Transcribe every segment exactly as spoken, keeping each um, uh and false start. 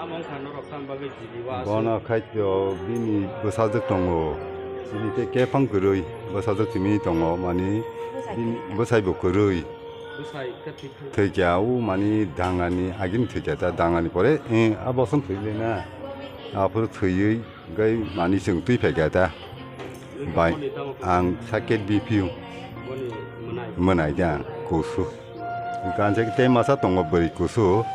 Tamo wngkha norok tam bagwi G B o aswk? Bono khaito bini bwsajwk tongo. Bini tei kephang kwrwi bwsajwk simi tongo, mani bini bwsai bo kwrwi. Bwsai khe thwi thwi. Thwikya o mani dangani agini thwikya ta dangani pore, eh, a boson thwile na. Aphuru thwiwi hwnkhe mani chwng twi phaikya ta. Bai, ang sakhe D P U. Boni mwnai. Mwnai de ang kusu. Kansa tei masa tongo bwrwi kusu.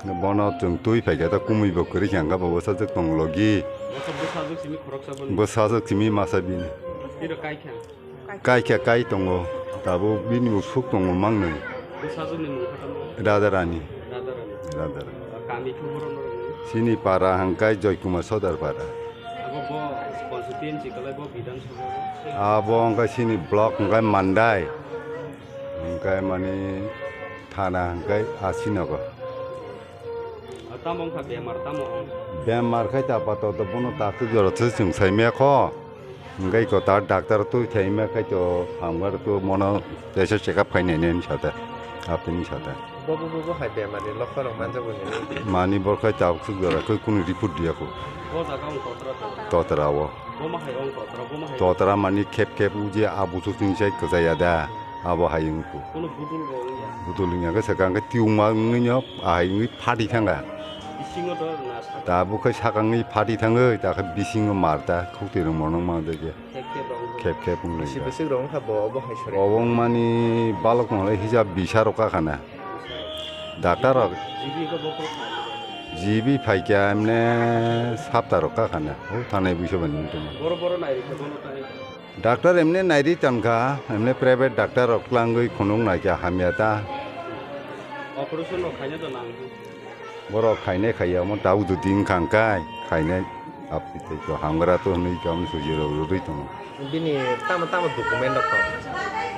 Bono chwng twi phaikha ta kumui bo kwrwi kha hwnkha bo bwsajwk tong logi. Bwsa-, bwsajwk simi khoroksa boni. Bwsajwk simi masa bini. Tiro kai kha? Kai kha kai tongo. Tabuk bini bo suk tongo mangnwi. Bwsajwkni mung kha tamo? Radharani. Radharani. Radharani. Kami khe borok no rwngwi? Chini para hwnkhe Joykumar Sodar para. Abo bo constituency kwlai bo Bidhan Sabha o? Abo hwnkhe chini block hwnkhe Mandai. Hwnkhe mani thana hwnkhe Asinogo. Ah, tamo wngkha bemar, tamo wng? Bemar khai ta apato to bono takhuk jora se chwng saimaya kho. Hwnkhe iko ta doctor twi thaima khai to hamgar to mono teisa check up khainai nini sata. Apni sata. Bobo bobo hai bemar ni lokho rok manjago nini? Mani bor khai takhuk jora khai kunu report diya kho. Bo jaga wng totra to? Totra o. Bo ma hai wng totra, bo ma hai? Totra mani khep khep uji abusu sing sai kwchaya da. Abo hai wngkhu. Kono budul bo wngya? Budul wngya khe swkang khe tiyungma wngwi no ahai wngwi phati thangkha. Bisingo dor na saka? Tabuk khe sakangwi phati thangwi, ta khe bisingo mar ta, khukti rwngmo nang ma de je. Khep khep rok wngkha. Khep khep wngwi. Bisi bwswk rok wngkha bo obo hai sori? Obo wngmani balok wngkha hijab bisa rok kha khana. Doctor rok. G B khe bo khe kha? G B phaikya emne sapta rok kha khana. O thanai buiso bani wngtongma. Boro boro nai rikha bono tai. Doctor emne nairi tongkha, emne private doctor rok tlangwi khunuk naikha hamya ta. Operation rok khaina do nang. Borok khainai khaiya omo tabuk jodi wngkha hwnkhe khainai aphi tei to hamgra to hwnwi khe omo suji rok rwrwi tongo. Bini tamo tamo document rok tongo?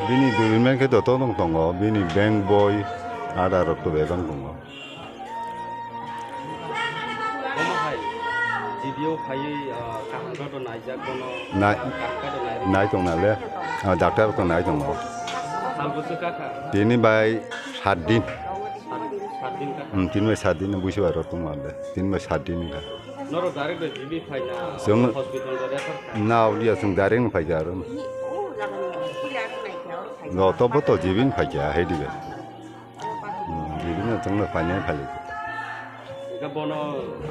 Bini document khe joto no tongo, bini bank boi, Aadhaar rok to bebak tongo. Omo hai G B o phaiwi, ah, kaham khe to naijak bono, nai-, kaham khe to nai. Nai tong nale, ah, doctor to nai tongo. Sal bwswk kha kha? Tini bai sat din. Sat, sat din kha kha? Hmm, tini bai sat din buisi bai rok tong nale. Tini bai sat din kha. Norok direct bai G B phaina. Chwng hospital da refer kha? Na ulia chwng direct no phaikha aro. Lo to bo to G B ni phaikha hai dibe. Hmm, G B no chwngno phainai phai. Hingke bono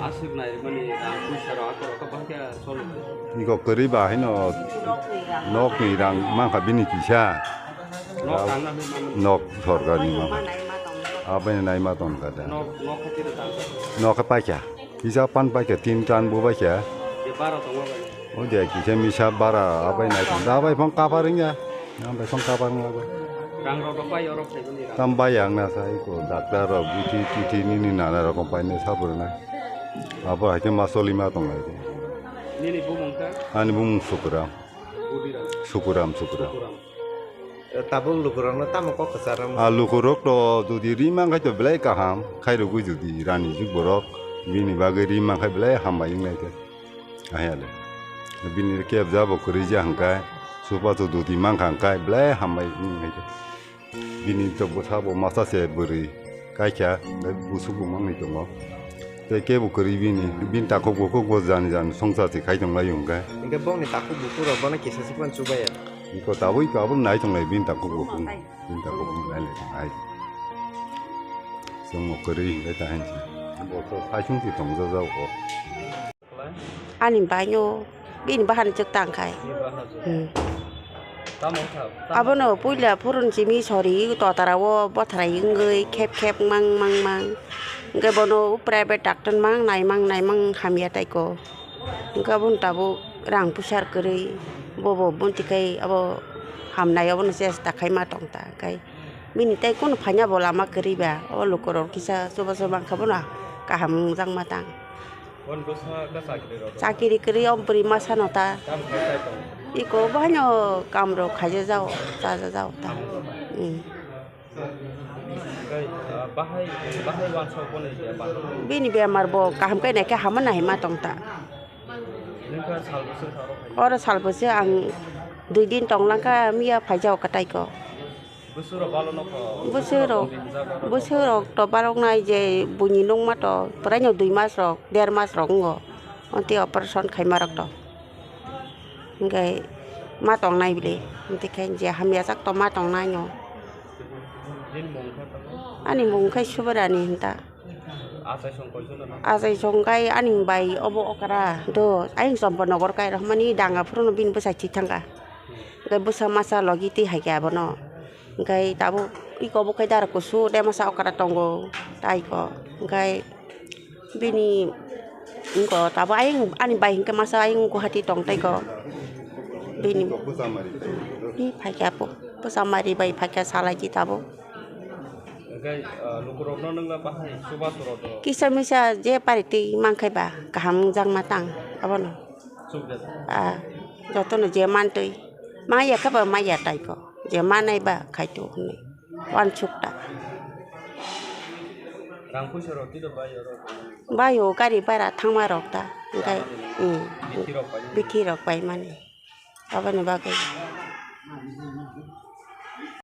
aswk naimani rang puisa rok akorok khe bahai khe choli. Iko kwrwi ba haino nokni rang mankha bini kisa. Nok tangna hwnwi mano. Nok sorkarni mankha. Aboni naima tongkha da. Nok, nok khe tiro tangkha? Nok khe paikha. Kisa pan paikha, tin tan bo paikha. Je bara tongma bai. O je kisa misa bara abai nai tong. Da bai phang kapar wngya. Nang bai phang kapar wngya bai. Rang rok rok bai orok phaibani rang. Tam bai ang na sai ko doctor rok bithi tithi nini nana rokom pai ne sabrwna. Abo hai khe ma soli ma tong lai. Nini bumung kha? Ani bumung Sukuram. Budiram. Sukuram, Sukuram. Sukuram. Tabuk lukurokno tamo kok kwcharo? A lukurok to jodi ri mankha to belai kaham, khairogwi jodi rani jik borok bini bagwi ri mankha belai hambai wngnai khe. Ahiya le. Bini kebja bo kwrwi ja hwnkhe, supa to jodi mankha hwnkhe belai hambai wngnai khe. Bini to bwsa bo masa se bwrwi. Kaikha, tei busuk bo manwi tongo. Tei kebo kwrwi bini, bini takhuk bukhuk bo jani jani songchar se khai tong laio hwnkhe. Hwnkhe bongni takhuk bukhuk rok bono kisa se phano chubaya. Iko tabuk iko abo nai tong lai bini takhuk bukhuk. Bini takhuk bukhuk nai lai tong lai. Chwngno kwrwi hwnkhe ta hinsi. Bo to saichung se tong jajago. Ani baino bini bahani chwk tang khai. Hmm. Abono puila phurun simi sori totara o bothrai wngwi khep khep mang mang mang. Hwnkhe bono private doctor mang nai mang nai mang hamya taiko. Hwnkhe abono tabuk rang puisa kwrwi bobo bonti khai abo hamnai abono chesta khaima tongta khai. Bini tei kunu phaina bo lama kwrwi ba o lukurok kisa chubachu mankha bono kaham wngjakma tang. Chakiri kwrwi o bwrwi masa no ta. Iko bahai no kam rok khaija jao, chaja jao ta. Bini bemar bo kaham kai naikhe hama nai ma tong ta. Oro sal bwswk ang dui din tong langkha miya phaijao kwtai ko. Bwswk rok balo no kho? Bwswk rok, bwswk rok to balok nai je buini nungma to pwraino dui mas rok, der mas rok wngo. Onti operation khaima rok to. Hingke ma tong nai bile. Onti khe je hamya jak to ma tong nai no. Nini mung khe tamo? Ani mung khe Subarani hinta. Achai song koi jona na? Achai song kai ani bai obo okra do. Ayang Chompa Nogor kai rok mani danga phuru no bini bwsai thik thangka. Hingke bwsa masa logi twi hai khe abono. Hingke tabuk iko bo khe dara kusu de masa okra tongo. Tai ko. Hingke bini iko tabuk ayang ani bai hingke masa ayang Guwahati tong tai ko. Bini. Bwsa mari. Hi phai khe apo. Bwsa mari bai phai khe salai di tabuk. Hingke, ah, lukurokno nwng la bahai chubachu rw do? Kisa misa je pari twi mankhe ba kaham wngjakma tang abono. Chuk de. Ah, jotono je mantwi maya khe ba maya tai ko, je manai ba khaito hwnwi wansuk ta. Rang puisa rw twi do bai oro? Bai o gari bara thangma rok ta, hingke, hmm, Bithi rok bai? Bithi rok bai mani. Aboni bagwi.